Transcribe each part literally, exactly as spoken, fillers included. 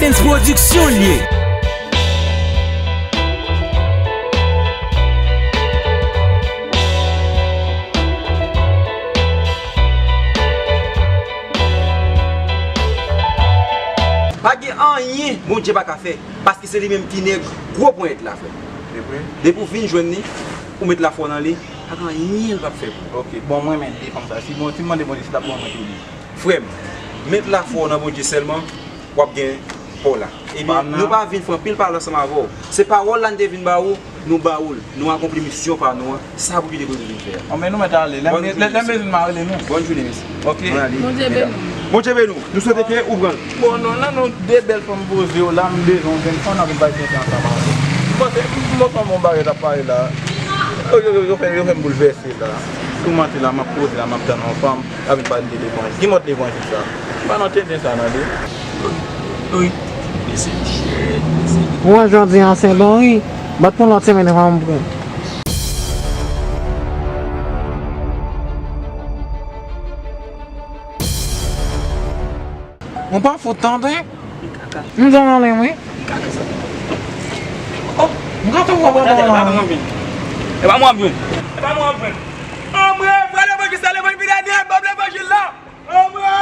Dance Production l ye. Pa gen anyen Bondye pa ka fè, paske se li menm ki nèg gwo ponyèt la, frè. Se vre? Depi w vin jwenn li, ou met lafwa w nan li, pa gen anyen l p ap fè pou ou. Ok, bon, mwen renmen de fanm sa. Si bon, si m mande Bondye, si l ap ban mwen tou li. Frè m, met lafwa w nan Bondye sèlman, w ap gen pa w la. Epi, nou pa vin fè anpil pale ansanm avè w. Se pawòl la n te vin ba ou, nou ba ou l. Nou akonpli misyon pa nou an. Sa pou kite pou nou vin fè a. Bon, men nou mèt ale. Lè m, lè, lè m bezwen m a rele nou. Bòn jounen, mesye. Ok. Bondye beni w. Bondye beni w. Nou swete ke ou pran l. Bon, non, nan non de bèl fanm poze yo la, m bezwen yon jèn fanm, n ap vin bay tenten ansanm avè w. M panse, m panse yon bon bagay t ap pale la. Yo, yo, yo, yo fè, yo fè m boulvèse la. Sou mante la, m ap poze la, m ap tann yon fanm, l ap vin pale m de levanjil. Ki mòd levanjil sa? M pa nan tenten sa, nan de. Wi, mesye, mesye. Ou wè jodi an se bon, wi. Bat pou lòt semèn, anvan m pran. Mwen pa fout tande. M di w ale, wi. M ka tou wè w pa ale. E pa mwen w ap jwenn. E pa mwen w ap jwenn. Anmwe, frè levanjil sa, levanjil vin ede, ban m levanjil la. Anmwe.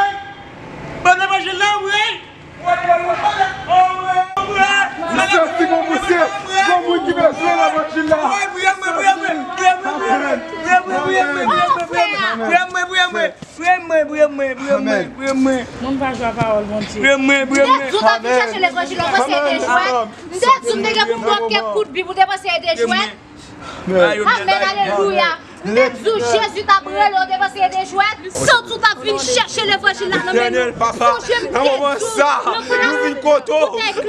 Ban m levanjil la, anmwe. Anmwe. Anmwe. Jistis pou misye. Bon moun ki bezwen levanjil la. Anmwe, anmwe, anmwe, anmwe. Anmwe, anmwe, anmwe, anmwe. Anmwe, anmwe, anmwe. Priye mwen, priye mwen, priye mwen, priye mwen. Moun pa jwe a pawòl Bondye. Priye mwen, priye mwen. M te di w t ap vin chèche levanjil la, w panse e te jwèt. M te di w m te gen pou m ba w kèk kout bib, ou te panse e te jwèt. Amèn, alelouya. M te di w Jezi t ap rele w, ou te panse e te jwèt. Santi w t ap vin chèche levanjil la nan men nou. Sonje m te di w nan kòmansman.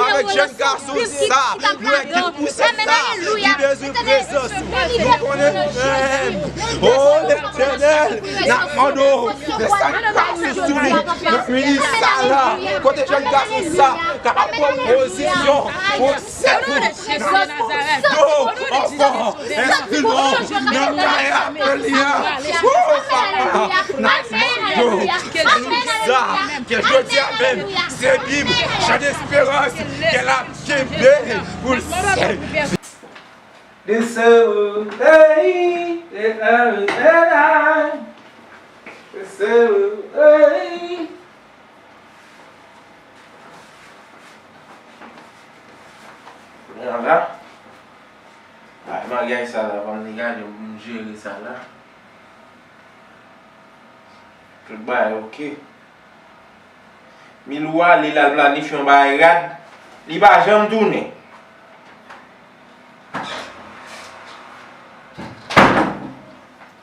Avèk jèn gason sa, nou wè ki pou sèt sa, li bezwen prezans ou. Nou konnen menm. O Letènèl, n ap mande w, desann gras ou sou li nan minit sa la, kote jèn gason sa kapab pran pozisyon pou sèvi. Do, ankò, enskri non nan kay apèl li a. O Papa, n ap mande w, ke jounen sa, ke jodi a menm, se Bib, chan desperans, ke l ap kenbe pou l sèvi. This is the way, the way that I, this is the way. Kounye a la, ay, maryaj sa la, fò m li gade pou m jere sa la. Tout bagay oke. Milou ale, l al planifye yon bagay rad, li pa janm tounen.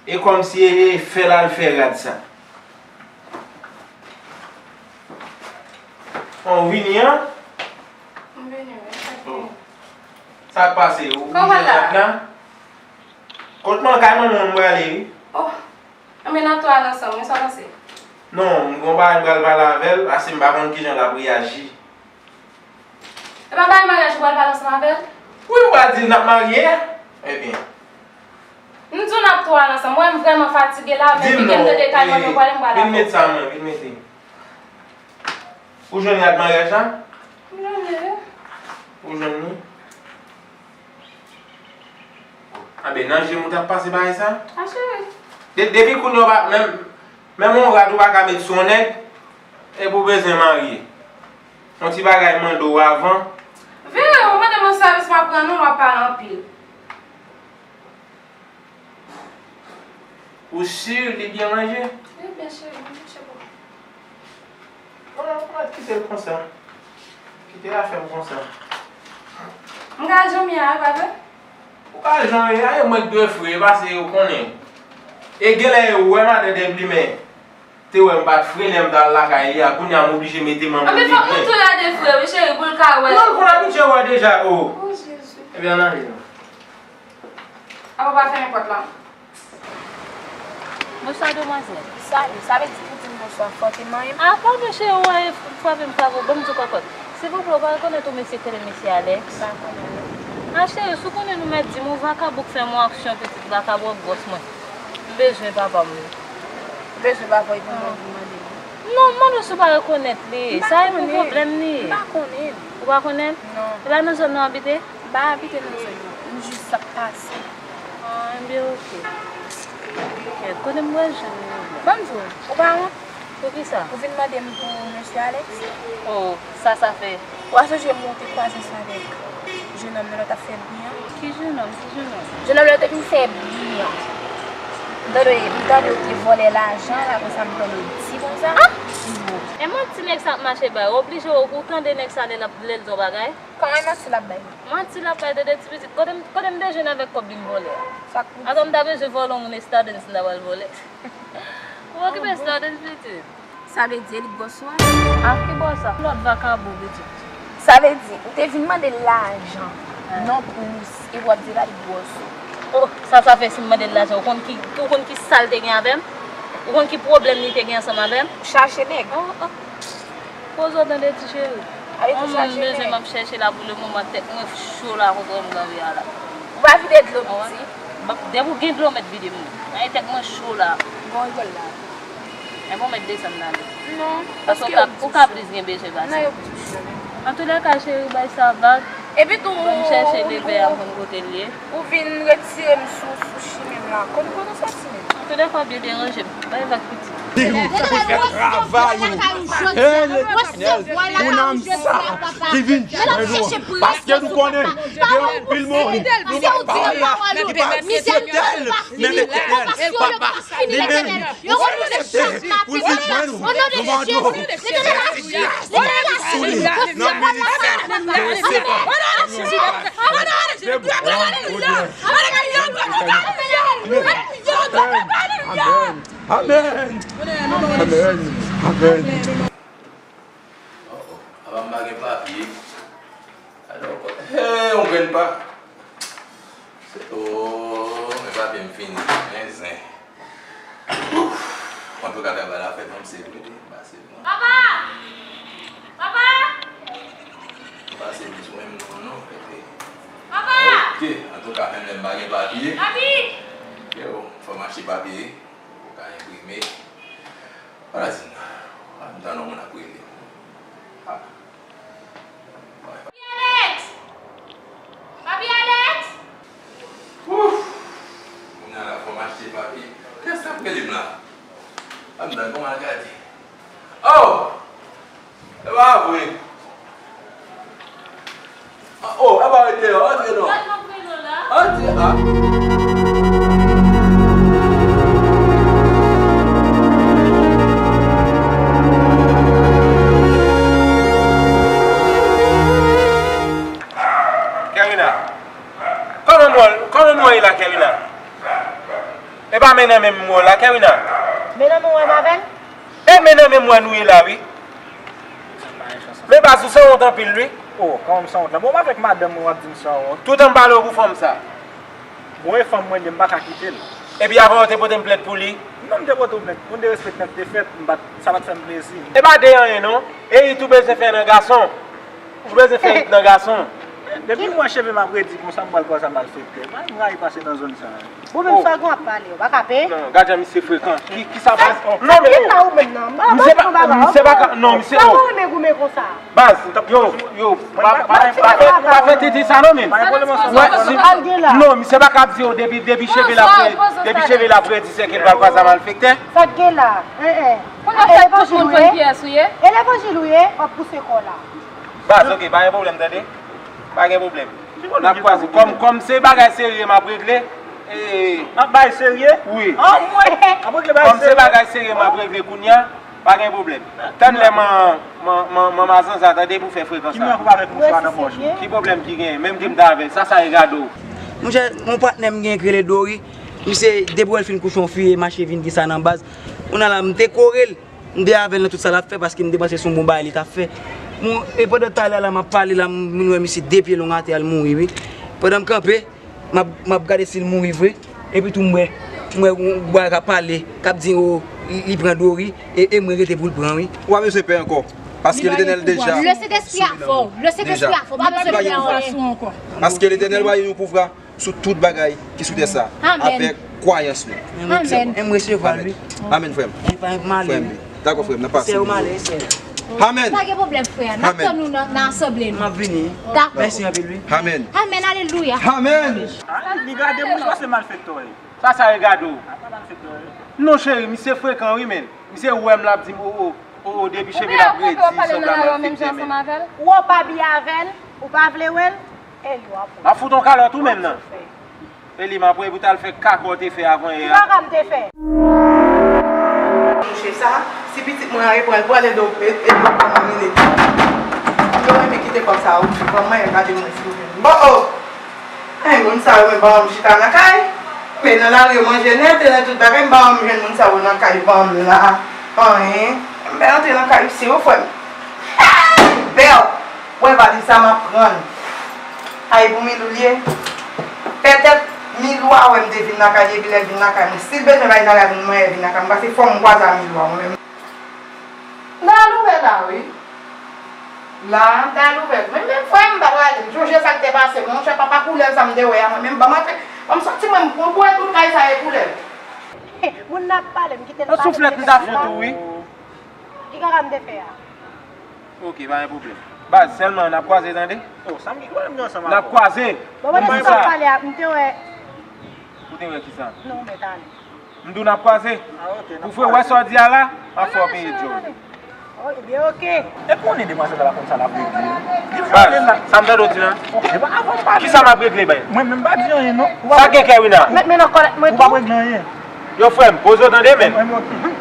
E kòmsi e, e fè l al fè rad sa. Bon, w vini an? M vini, wi. Sa k pase? Ou bouje rad la? Kot man, kay manman w m prale, wi. Oh. Anben n ap tou al ansanm, wi, sa w panse? Non, m gon bagay m pral pale avè l, paske m pa konn kijan l ap reyaji. E pa bagay maryaj ou pral pale ansanm avè l? Wi, m pral di l n ap marye. Ebyen. M di w n ap tou al ansanm. Ou wè m vrèman fatige la, men piga m tande kay manman w prale, m pral avè w. Vin met sa mwen, vin mete. Ou jwenn rad maryaj la? M jwenn li, wi. Ou jwenn li? Anben, nan je m ou t ap pase bagay sa? A, cheri. De-, depi kounye a w pa, menm, menm yon rad ou pa ka met sou yon nèg, epi w bezwen marye. Yon ti bagay m mande w avan. Vire, ou mande m yon sèvis, m ap rann ou, w ap pale anpil. Ou si li byen ranje? Li byen, cheri, li byen, cheri. Non, non, non, kite l konsa. Kite l a fè m konsa. M ka janm ye a, pa vre? Ou ka janm ye a, e mwen k dwe fre, e pa se ou konnen. E genlè e ou wè madan Deplimen te wè m pa t fre lè m t al lakay li a, kounye a m oblije mete manman m. Anben, fòk nou tou la de fre, wi, cheri, pou l ka wè. Non, l konn abitye wè deja, o. O, Jezi. Ebyen, ann ale non. Apa w pa fèmen pòt la? Bonswa, demwazèl. Salut, sa vle di pou di m bonswa, fò w te manyen m? A, padon, cheri, w frape m frape, ban m di w kòkòt. Silvouplè, ou pa rekonèt yon mesye k rele mesye Alex? M pa konnen, non. A, cheri, si w konnen nou mèt di m, yon vakabon k fè m yon aksyon, pitit vakabon gwòs mwen. M bezwen papa m, wi. Ou bezwen papa w, epi w mèt vin mande m? Non, m mande w si w pa rekonèt li. Sa e pou pwoblèm li ye. M pa konnen. Ou pa konnen l? Non. E pa nan zòn nan w abite? M pa abite nan zòn nan. M jis ap pase. Ah, enben, oke. Kèt, kote m pral jwenn li? Ban m di w, ou pa wont? Poukisa? Ou vin mande m pou mesye Alex? Oh, sa sa fè? Ou pa sonje mwen te kwaze ansanm avèk jennonm nan lè w t ap fè bri an? Ki jennonm? Ki jennonm? Jennonm nan te vin fè bri an. M tande, m tande w te vòlè lajan la, konsa m tande w di konsa. Ah! Bon. E manti nèg sa ap mache bay. Ou oblije ou, ou tande nèg sa lè l ap, lè l di w bagay? Kòman e manti l ap bay? Manti l ap bay, tande ti pitit. Kote m, kote m te jwenn avèk kòb li m vòlè a? Sa k pou di? Atò m ta bezwen vòlè yon moun Estadens m ta pral vòlè. Ou okipe Estadens pitit. Sa vle di e li k bòs ou a? Ak ki bòs sa? Lòt vakabon pitit. Sa vle di, ou te vin mande l lajan, non plis, epi w ap di la li bòs ou. Oh, sa sa fè si m mande l lajan? Ou konn ki, ou konn ki sa l te gen avè m? Ou konn ki pwoblèm li te gen ansanm avè m? Chache nèg. Oh, oh. Poze w tande ti cheri. Yon moun m bezwen m ap chèche la pou le moman, tèt mwen cho la konprann m kanpe a la. Ou pa vide dlo piti. Depi w gen dlo w mèt vide m. Ay, tèt mwen cho la. Bon, rigòl la. Enben w mèt desann n ale. Non. Paske ou ka, ou ka plis gen bezwen pase m. Antoulèka cheri, bay sa vag. Epi tou, ban m chèche leve a konn kote l ye. Ou vin retire m sou, sou chimen m la. Konn kote w soti menm? Antoulèka w byen deranje m. Bay vag pitit. Di w pou l fè travay ou. Hey, Letènèl, pou nanm sa ki vin jwenn ou. Paske nou konnen gen anpil moun nou pa la, li pa aksepte l. Men Letènèl, papa, li menm, ou aksepte pou l vin jwenn ou. Nou mande w, mete gras sou li nan minis sa. Amen. Amen. Amen. Amen. Amen. Oh, oh. Apa m pa gen papye. Alò, hey, yon grenn pa. Se, oh, men papye m fini. Men zen. Ouf. Antouka, travay la fèt, non, se vre, m pase bon. Papa! Papa! M pase bon sou menm non, non, fèt. Papa! Ok, antouka, menm lè m pa gen papye. Papi! Yo, fò m achte papye. Ou ka enprime. Ala di m nan. Ala m tann yon moun ap rele. Ah. Papi Alex! Papi Alex! Ouf! Kounye a la, fò m achte papye. Kiyès k ap rele m la? Ala m tann kòman l gade. Oh! E pa vre. Oh, e pa rete deyò, antre non. Antre, a. Kerina, kòman nou, kòman nou ye la, Kerina? E pa mennen menm mwen la, Kerina? Mennen nou wè m avè l? E men nan men mwen nou ye la, wi. Men baz ou sanwont anpil, wi. Oh, kòman m sanwont la? Bon, m avèk madanm mwen, w ap di m sanwont. Toutan m pale w pou fanm sa. Bon, e fanm mwen li ye, m pa ka kite l. Epi avan w te pote m plent pou li? Non, m te pote w plent. Pou m te respekte n te fèt, m pa t, sa pa t fè m plezi. E pa de anyen, non. E it ou bezwen fè nan gason. Ou bezwen fè it nan gason. Depi m wè cheve m ap redi konsa, m pral kwaze a malfektè. M rayi pase nan zòn sa a. Bon, menm sa gen w ap pale, ou pa ka peye? Non, gad jan misye frekan. Ki, ki sa baz? Non, men yo. Misye pa, misye pa ka, non, misye. Sa ou renmen goumen konsa? Baz, yo, yo, pa, pa, pa fè, pa fè tete sa non, men. Wè, si, non, misye pa ka di yo depi, depi cheve l ap redi, depi cheve l ap redi, se ke l pral kwaze a malfektè. Sa k gen la? Hein, hein. Kounye a fè tout moun konn kiyès ou ye. E levanjil ou ye, w ap pouse kò w la. Baz, ok, pa gen pwoblèm, tande. Pa gen pwoblèm. N ap kwaze. Kòm, kòm se bagay serye m ap regle, e, m ap bay serye? Wi. Anmwey! M ap regle bagay serye. Kòm se bagay serye m ap regle kounye a, pa gen pwoblèm. Tann lè man, man, man, manman Zanza tande pou fè frekan sa. Ki mwen pou avèk mouchwa nan pòch ou? Ki pwoblèm ki genyen? Menm ke m ta avè l, sa, sa e gade w. Monchè, yon patnè m gen k rele Dori. Misye, depi w wè l fin kouche yon fi, e mache vin di sa nan baz. Kounye a la, m te kore l. M te avè l nan tout sa l ap fè paske m te panse se yon bon bagay li t ap fè. Bon, e pandan talè a la m ap pale la, m vin wè misye de pye long atè a, l mouri wi. Pandan m kanpe, m ap, m ap gade si l mouri vre. Epi tou m wè, m wè yon bagay k ap pale, k ap di, o, li, li pran Dori, e, e mwen rete pou l pran wi. Ou pa bezwen pè ankò, paske Letènèl deja. Le Sentespri a fò, le Sentespri a fò, pa bezwen pè ankò. Paske Letènèl ba nou pouvwa sou tout bagay ki sou tè sa, avèk kwayans nou. Amèn. M resevwa l wi. Amèn, frè m. Frè m. Dakò, frè m, n ap pase. Sè yo malè, sè. Amèn. Pa gen pwoblèm, frè. N ap tann ou nan, nan asanble nou. M ap vini. Dakò. Mèsi anpil, wi. Amèn. Amèn, alelouya. Amèn. Ah, li gade m, li panse malfektè w ye. Sa, sa regade w. Ah, pa malfektè w ye. Non, cheri, misye frekan, wi, men. Misye wè m, l ap di m, o, o, o, o, depi cheve l ap redi, sanble a malfektè, men. Ou wè w pa byen avè l, ou pa vle wè l, e li w ap wè. M ap fout on kalòt ou menm nan. E li m ap wè pou t al fè kaka w te fè avan yè a. Ki kaka m te fè? Mouche sa, si pitit mwen an reprann, pran l edo, edo pran mwen rele. M yo renmen kite kòb sa, wi, pran mwen gade mwen si w vin. Bon, oh! Ay, moun sa yo menm pa anm chita nan kay. Men nan lari yo manje nèt, e nan tout bagay, m pa anm jwenn moun sa yo nan kay, yo pa anm la. Anyen. M bèl antre nan kay, si yo fè m. Bèl! Wè valiz sa m ap pran l. Ay, pou Milou l ye. Petèt Milou a wè m te vin lakay li, epi lè l vin lakay mwen. Si l bezwen bay nan lavi mwen, l vin lakay mwen. Paske fò m kwaze a Milou a mwen menm. Nan louvè la, wi. La, nan louvè. Men, men frè m pa prale. M sonje sa k te pase. Monchè, papa koulèv sa m te wè a mwen menm. Ban m antre. Ban m soti mwen, m pran pou tout kay sa e koulèv. Moun nan ap pale, m kite l pale. Souflèt m ta fout ou, wi. Ki kaka m te fè a? Ok, pa gen pwoblèm. Baz, sèlman n ap kwaze, tande? Oh, sa m gen pwoblèm gen ansanm avè w. N ap kwaze. Bon, mwen te sot pale a, m te wè. Ou te wè kisa? Non, mèt ale. M di w n ap kwaze. Ah, ok, n ap kwaze. Ou fè wè sa w di a la, m ap fè w peye djòl. Oh, ebyen, ok. E konnen demwazèl la pa konn sa l ap regle. Baz, sa m tande w di la? Ok, se pa avan m pale. Kisa m ap regle, bay? Mwen menm pa di anyen, non. Sa gen kè, Wina? Met men nan kòlèt mwen tou. Ou p ap regle anyen. Yo, frè m, poze w tande, men.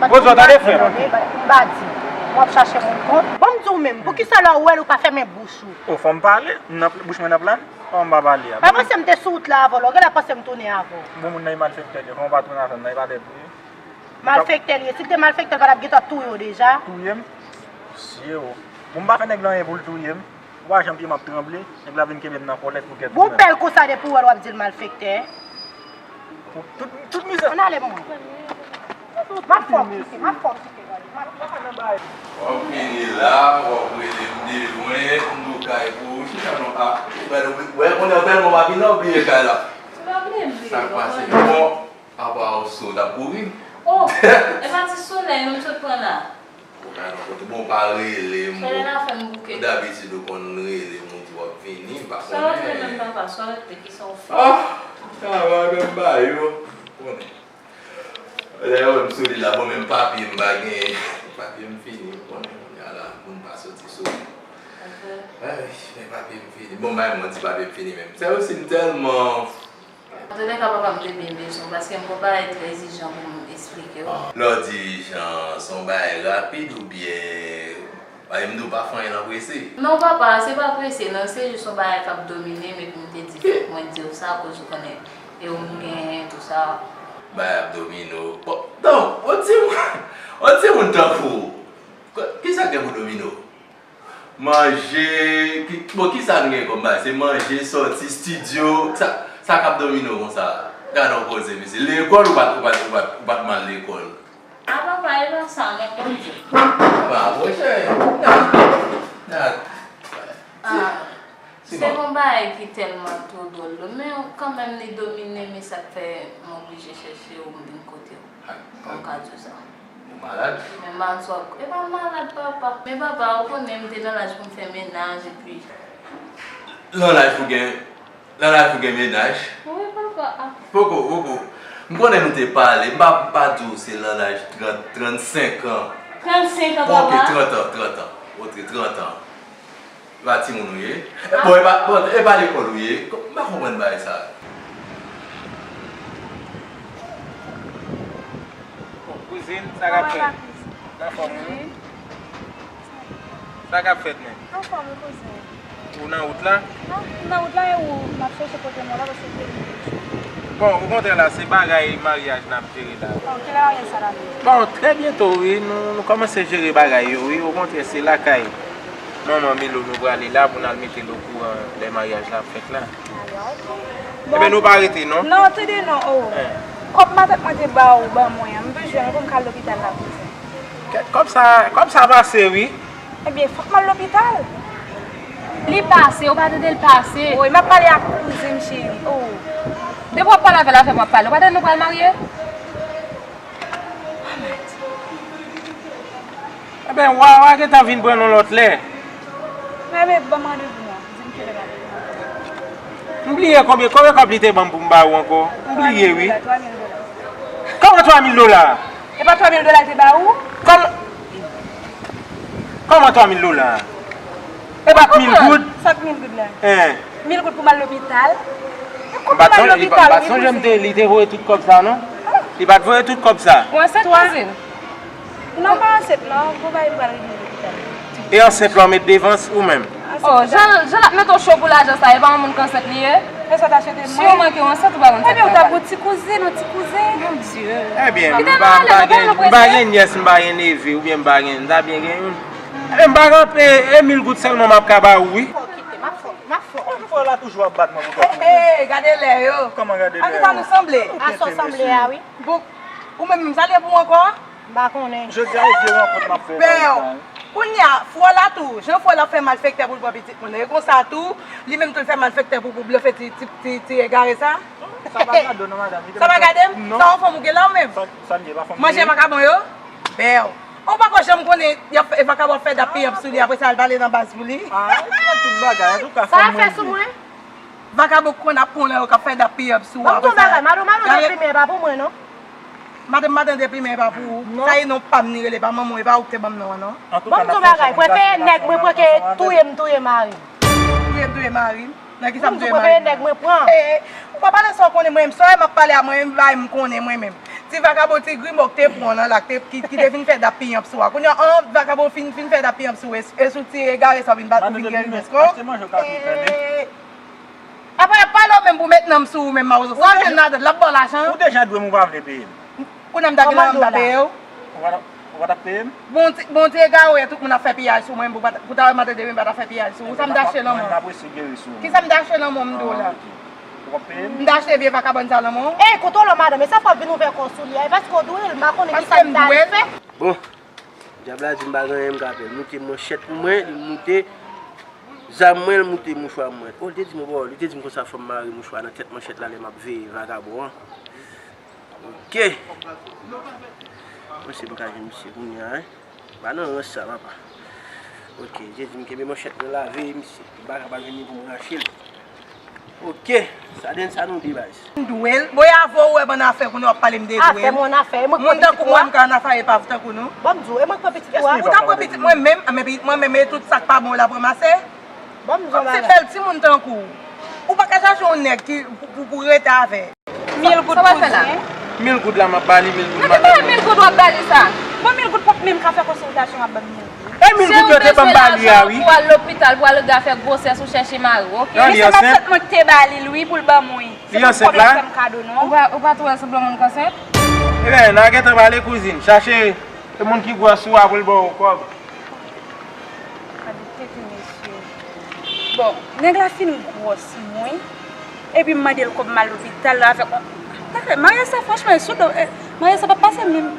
Poze w tande, frè m. M pa di. W ap chache moun kont. Bon, m di w menm, poukisa lè w wè l ou pa fèmen bouch ou? O, fò m pale, m nan pl-, bouch mwen nan pla, fò m pa pale a. Pa panse m te sou wout la avè w la, ou genlè panse m tounen avè w. Bon, moun nan e malfektè, kòman w pa tounen avè m nan, e pa tèt li ye. Malfektè li ye, si l te malfektè, l pa t ap gentan touye w deja. Touye m? Sye o. Bon, m pa fè nèg lan anyen pou l touye m. Ou pa janm pye m ap tranble, nèg la vin kenbe m nan kòlèt pou kèk moman. Bon, bèl konsa depi w wè l w ap di l malfektè. Pou tout, tout mizè. Ann ale, mwen. M ap fè w kite, m ap fè w kite, gade. W ap fini la, w ap rele m de lwen, m nou kay pou ou, chita non, a, gade, wè, kounye a tèlman w pa vin la, w bliye kay la. Sa k pase? Bon, apa w sot ap kouri? Oh, e pa ti solèy non m sot pran la. Ou ka nan kote, bon, w pa rele m. Solèy la fè m bouke. Dabitid ou konn rele m, ou di w ap vini, m pa konnen. Sa w ap rele m, papa? Sa w ap rele, kisa w fè? Ah, sa va, menm ba yo. Konnen. Lè yo wè m sou li la, bon, menm papye m pa genyen. Papye m fini, ou konnen, kounye a la, moun pa soti sou li. Ay, men papye m fini. Bon, bay mwen ti papye m fini menm. Sèl osi m tèlman Antoulèka, papa m te byen bezwen w, paske m gon bagay trè ijan pou m esplike w. Lè w di ijan, se yon bagay rapid oubyen, paske m di w pa fè anyen nan prese? Non, papa, se pa prese, non, se jis yon bagay k ap domine m, epi m te di fòk mwen di w sa, akoz ou konnen, e ou m genyen, tou sa. Bagay ap domine w. Bon, donk, yon timoun, yon timoun tankou w, kisa k gen pou domine w? Manje, ki, bon, kisa n gen kòm bagay? Se manje, sòti, estidyo, sa, sa k ap domine w konsa? Gade yon koze, mesye. Lekòl, ou pa t, ou pa t, ou pa t, ou pa t mal lekòl. A papa, e pa sa, non, Bondye. Apa, monchè, nat, nat. Ah, se yon bagay ki tèlman two dwòl, men kanmenm li domine m, e sa k fè m oblije chèche w, m vin kote w. Kòm ka di w sa. Ou malad? Men m pa t twò, e pa malad, papa. Men papa, ou konnen m te nan laj pou m fè mennaj, epi. Nan laj pou gen, nan laj pou gen mennaj? Wi, papa. Ah. Poko, poko. M konnen nou te pale, m pa, m pa di w se nan laj trant, trannsenk an. Trannsenk an, papa? Ok, trant an, trant an. Ok, trant an. E pa timoun ou ye? Bon, e pa, bon, e pa lekòl ou ye? M pa konprann bagay sa. Bon, kouzin, sa k ap fèt? Anfòm, wi. Sa k ap fèt, menm? Anfòm, wi, kouzin. Ou nan wout la? Non, m nan wout la, e ou, m ap chèche kote m la, paske m te vin. Bon, okontrè la, se bagay maryaj n ap jere la. Bon, kilè maryaj sa la vini? Bon, trè byento, wi, nou, nou kòmanse jere bagay yo, wi. Okontrè, se lakay manman Milo nou prale la pou n al mete l okouran lè maryaj la ap fèt la. Ebyen, nou pa rete, non? Non, tande non, oh. Kòb matant mwen te ba ou, ban mwen an, m bezwen l pou m ka al lopital la, kouzin. Kè, kòb sa, kòb sa pase, wi. Ebyen, fòk m al lopital. Li pase, ou pa tande l pase. Woy, m ap pale ak kouzin m, cheri. Oh. Depi w ap pale avè l, avè m w ap pale. Ou pa tande nou pral marye? Oh, Madi. Enben, w a, w a gentan vin pran l yon lòt lè. Enben, ban m randevou an. Di m kilè m ap vin ankò. M bliye konbyen, konbyen kòb li te ban m pou m ba ou ankò? M bliye, wi. Twa mil dola, twa mil dola. Kòman twa mil dola? E pa twa mil dola l te ba ou? Kòman, kòman twa mil dola? E pa mil goud? Sa k mil goud la? Hein. Mil goud pou m al lopital. M pa t sonje, li pa, m pa t sonje m te, li te voye tout kòb sa, non? Li pa t voye tout kòb sa. Ou ansent, kouzin? Non, m pa ansent, non. Gon bagay m pral regle lopital. E ansent la w met devan ou menm? Oh, jan, jan l ap mete w cho pou lajan sa, e pa yon moun k ansent li ye? E sa w ta swete mwen? Si w manke w ansent, ou pa konn sa k pral pase. Ebyen, ou ta gon ti kouzin, yon ti kouzen. Mon Dieu. Ebyen, m pa, m pa gen, m pa gen nyès, m pa gen neve, oubyen m pa gen, m ta byen gen youn. Ebyen, m pa gen, e, e mil goud sèlman m ap ka ba ou, wi. Fò kite, m ap fò, m ap fò. Ou fò la toujou ap bat mwen pou kòb. Hey, hey, gade lè yo. Kòman gade lè yo? Akisa nou sanble? Asò sanble a, wi. Bon, ou menm, sa l ye pou mwen ankò? M pa konnen. Jodi a, e vye rankont m ap fè la, wi. Kounye a, frè w la tou, jan frè w la fè malfektè pou l pran pitit moun nan, e konsa tou, li menm tou l fè malfektè pou, pou blòfè ti, ti, ti, ti egare sa? Sa pa gade w non, madanm. Sa pa gade m? Non. Sa yon fanm ou gen la ou menm? Sa, sa l ye, pa fanm manje li ye? Vakabon yo? Bèw. Ou pa ko janm konnen y ap fè, vakabon ap fè dap piyab sou li, apre sa, al pale nan baz pou li. Ah, li gen tout bagay. Antouka, fanm mwen li ye. Sa l fè sou mwen? Vakabon konn ap pran lè yo k ap fè dap piyab sou ou. Ban m di w yon bagay, madanm, madanm deplimen, e pa pou mwen, non. Madanm, madanm deplimen, e pa pou ou. Non. Sa e non pa m, ni rele pa manman w, e pa ou k te ban m non an, non. Ban m di w yon bagay, prefere nèg mwen pran ke touye m, touye mari m. Touye m, touye mari m. Nan ki sa m touye mari m? Prefere nèg mwen pran. Eh, eh, ou pa pale sa w konnen mwen menm. Sa w wè m ap pale a mwen menm, bagay m konnen mwen menm. Ti vakabon, ti grimò k te pran w nan la, k te, ki, ki te vin fè dap piyab sou ou a. Kounye a, an, vakabon fin, fin fè dap piyab sou ou, e, e sou ti egare sa w vin bat, ou vin gen rimès kò. Achte manje w ka tou fèmen. Eh, Apa y ap pale w menm pou met nanm sou ou menm, mawozo. Sa w jwenn ladan l? L ap ba w lajan? Ou deja dwe m, ou pa vle peye m. Kounye a m ta gen lajan m ta peye w. Ou pa t ap, ou pa t ap peye m? Bon ti, bon ti egare w ye, tout moun ap fè piyaj sou mwen, pou pa t, pou ta wè m ate demen pa ta fè piyaj sou ou. Sa m ta achte nan men w? Mwen m ap resi geri sou ou. Kisa m ta achte nan men w m di w la? Ah, ok. Ou p ap peye m? M ta achte vye vakabòn sa nan men w? Ey, kote w la madanm, e sa fè w vin ouvè kò w sou li a, e paske w dwe l, m pa konnen kisa m ta fè. Bon. Dyab la di m pa gen anyen m ka fè. L moute manchèt pou mwen, li moute zam mwen, li moute mouchwa mwen. Oh, li te di m, oh, li te di m konsa fò m mare mouchwa nan tèt manchèt la lè m ap veye vakabon an. Ok. Mwen se m ka jwenn misye kounye a, wi. Pa nan rans sa, papa. Ok, li te di m kenbe manchèt mwen la, veye misye. M pa ka pa jwenn li pou m rache l. Ok, sa den sa nou di baz. M dwe l. Bon, e avè w wè bann afè kounye w ap pale m de dwe l. Afè m, afè, e mwen k pran pitit ou a? Moun tankou mwen, m ka nan afè e pa tankou nou. Ban m di w, e mwen k pran pitit ou a? Ou ta pran pitit mwen menm, men pitit mwen menm, e tout sa k pa bon w la pranmase. Ban m di w yon bagay. Kòm se bèl timoun tankou w. Ou pa ka chache yon nèg ki, pou, pou, pou rete avè. Mil goud pou zen. Mil goud la m ap ba li, mil goud madanm mwen. Nan ki bagay mil goud w ap ba li sa? Bon, mil goud p ap menm ka fè konsiltasyon, w ap ban m mil goud. E mil goud yo te ban m ba li a, wi. Pou al lopital, pou al regle afè gwosès ou chèche mari w, ok? Li se matant mwen ki te ba li l, wi, pou l ban mwen. Se pa pwoblèm fè m kado, non. Ou pa, ou pa twò wè sanblan moun k ansent? Ebyen, n a gentan pale, kouzin. Chache moun ki gwòs ou a pou l ba w kòb. Gade tete mesye. Bon, nèg la fin gwòs mwen. Epi m mande l kòb m al lopital la avèk yon, gade, maryaj sa franchman, e sou do, e, maryaj sa p ap pase menm.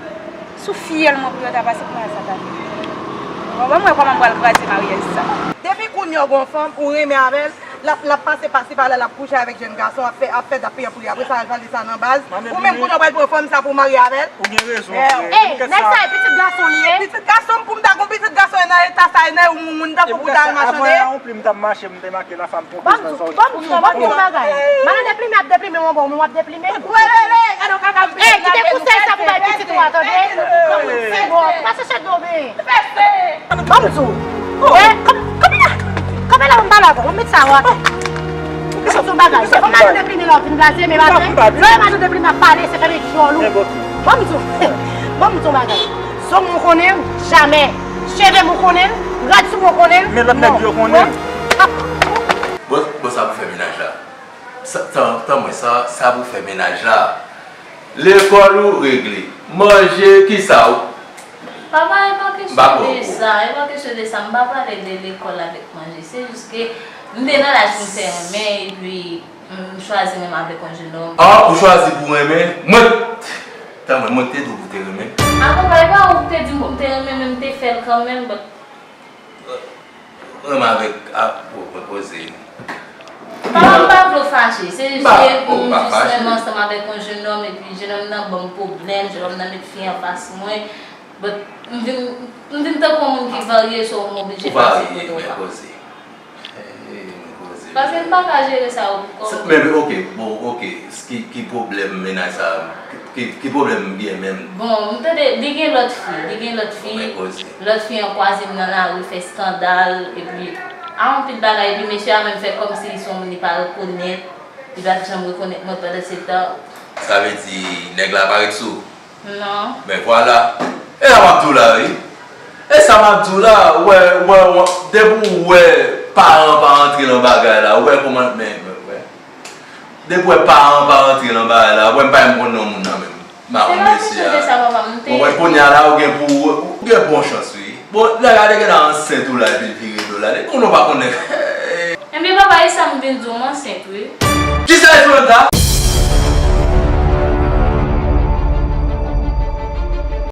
Sou fyèl mwen pou yo ta pase pou maryaj sa ta fèt. Bon, ban m wè kòman m pral kraze maryaj sa. Depi kounye a w gon fanm, ou renmen avè l, l ap, l ap pase pasi pala, l ap kouche avèk jèn gason, ap fè, ap fè dap piyab pou li. Apre sa, al pale sa nan baz. Ou menm kounye a w pral pran fanm sa pou w marye avè l? Ou gen rezon, frè. Ey, nèg sa e pitit gason li ye? Pitit gason m, pou m ta gon pitit gason e nan eta sa, e nan yon moun tankou pou ta al machande. Apre yon pli m t ap mache, m te make la fam twonpeuz nan sa w di. Ban m di w, ban m di w yon bagay. Madan deplimen ap deplimen w anba w, men w ap deplimen. Ey, kite konsèy sa pou bay pitit ou a, tande? Se bon, pa chèche domen. Ban m di w. Ey, kanpe la, kanpe la, ban m pale avè w, ban m met sa a atè. Ou ki sot sou bagay. Se pa madan deplimen la w vin blaze, men maten, lè madan deplimen ap pale, se fèmen djòl ou. Ban m di w, ban m di w bagay. Zong mwen konnen l, jamè. Cheve mwen konnen l, rad sou mwen konnen l. Men lòt nèg yo konnen l. Bon, bon, sa pou fè menaj la. Sa, tan, tan mwen, sa, sa pou fè menaj la. Lekòl ou regle. Manje, kisa ou? Papa, e pa kesyon de sa, e pa kesyon de sa. M pa pale de lekòl avèk manje. Se jis ke m te nan laj pou m te renmen, epi m chwazi renmen avèk yon jenòm. Ah, ou chwazi pou renmen? Mwen, tan mwen, mwen te di w pou te renmen. Ah, papa, e pa ou ki te di m pou m te renmen, men m te fè l kanmenm, but Renmen avèk, a, o, o, poze. Papa, m pa vle w fache. Se jis ke m jis renmen ansanm avèk yon jenòm, epi jenòm nan ban m pwoblèm, jenòm nan met fi anfas mwen. But m vin, m vin tankou yon moun ki varye, so m oblije pase kote w pa. Hey, men koze. Paske m pa ka jere sa yo pou kò m. Men, ok, bon, ok. Ki, ki pwoblèm mennaj sa? Ki, ki pwoblèm m gen menm? Bon, m tande li gen lòt fi, li gen lòt fi. Lòt fi an kwaze m nan lari, fè eskandal, epi a anpil bagay, epi mesye a menm fè kòmsi li se yon moun li pa rekonèt, li pa t janm rekonèt mwen pandan se tan. Sa vle di nèg la pa ret sou ou? Non. Men vwala. E sa m ap di w la, wi. E sa m ap di w la, wè, wè, wè, depi w wè paran pa antre nan bagay la, wè kòman, men, men, wè. Depi w wè paran pa antre nan bagay la, wè m pa menm konn non moun nan menm. Maron mesye a. Bon, wè, kounye a la, ou gen pou, ou gen bon chans, wi. Bon, nèg la te gentan ansent ou la, epi l vire do l ale. Konnen w pa konnen. Ebyen, papa, e sa m vin di w, m ansent, wi. Kisa Esmeralda?